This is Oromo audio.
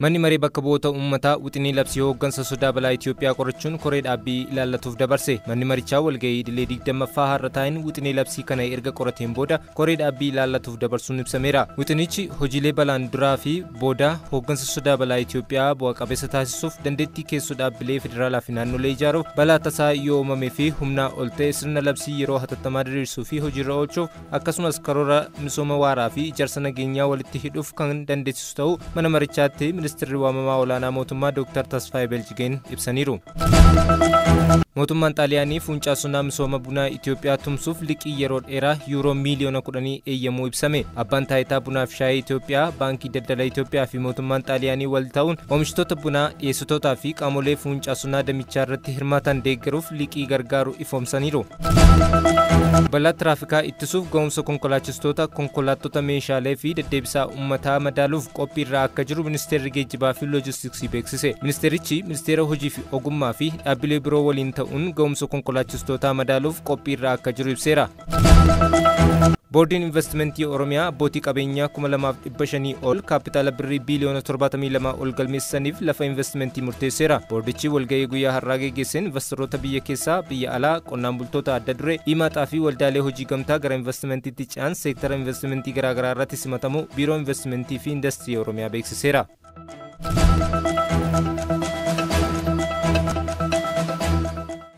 Manni maree bakka bu'oota uummataa wixinee labsii hooggansa sodaa balaa Itoophiyaa qorachuun koree dhaabbii ilaallatuuf dabarse. Manni marichaa walgahii idilee 20ffaa har'a taa'een wixinee labsii kana erga qorateen booda koree dhaabbii ilaallatuuf dabarsuun ibsameera. Wixinichi hojiilee balaan duraa fi booda hooggansa sodaa balaa Itoophiyaa bu'a qabeessa taasisuuf, dandeettii keessoo dhaabbilee federaalaa fi naannolee ijaaruuf, balaa tasaa yoo uumamee fi humnaa ol ta'e sirna labsii yeroo hatattamaa diriirsuu fi hojiirra oolchuuf, akkasumas karoora misooma waaraa fi ijaarsa nageenyaa walitti hidhuuf kan dandeessisu ta'uu mana marichaatti ministeerri waamamaa olaanaa mootummaa Dr. Tasfaayee Beljigeen ibsaniiru. Mootummaan Xaaliyaanii fuuncaa sonaa misooma bunaa Itoophiyaa tumsuuf liqii yeroo dheeraa yuuroo miiliyoona 10 eeyyamuu ibsame. Abbaan taayitaa bunaaf shaayii Itoophiyaa, Baankii Daldala Itoophiyaa fi mootummaan Xaaliyaanii wal ta'uun oomishtoota bunaa, dhiyeessitootaa fi qaamolee fuuncaa sonaa damichaa irratti hirmaatan deeggaruuf liqii gargaaru ifoomsaniiru. Balaa tiraafikaa ittisuuf ga'umsa konkolaachistoota, konkolaattota meeshaalee fi deddeebisaa uummataa madaaluuf qophii irra akka jiru ministeerri geejjibaa fi loojistiksii beeksise. Ministeerichi ministeera hojii fi ogummaa fi dhaabbilee biroo waliin ta'uun ga'umsa konkolaachistootaa madaaluuf qophii irra akka jiru ibseera. Boordiin Investimentii Oromiyaa abbootii qabeenyaa 2500 ol kaapitaala birrii biiliyoona 72 ol galmeessaniif lafa investimentii murteesseera. Boordichi walgahii guyyaa har'aa geggeesseen investoroota biyya keessaa, biyya alaa, qonnaan bultoota adda duree, himaxaa fi waldaalee hojii gamtaa gara investimentiitti ce'an seektara investimentii garaagaraa irratti simatamu Biiroo Investimentii fi Indastirii Oromiyaa beeksiseera.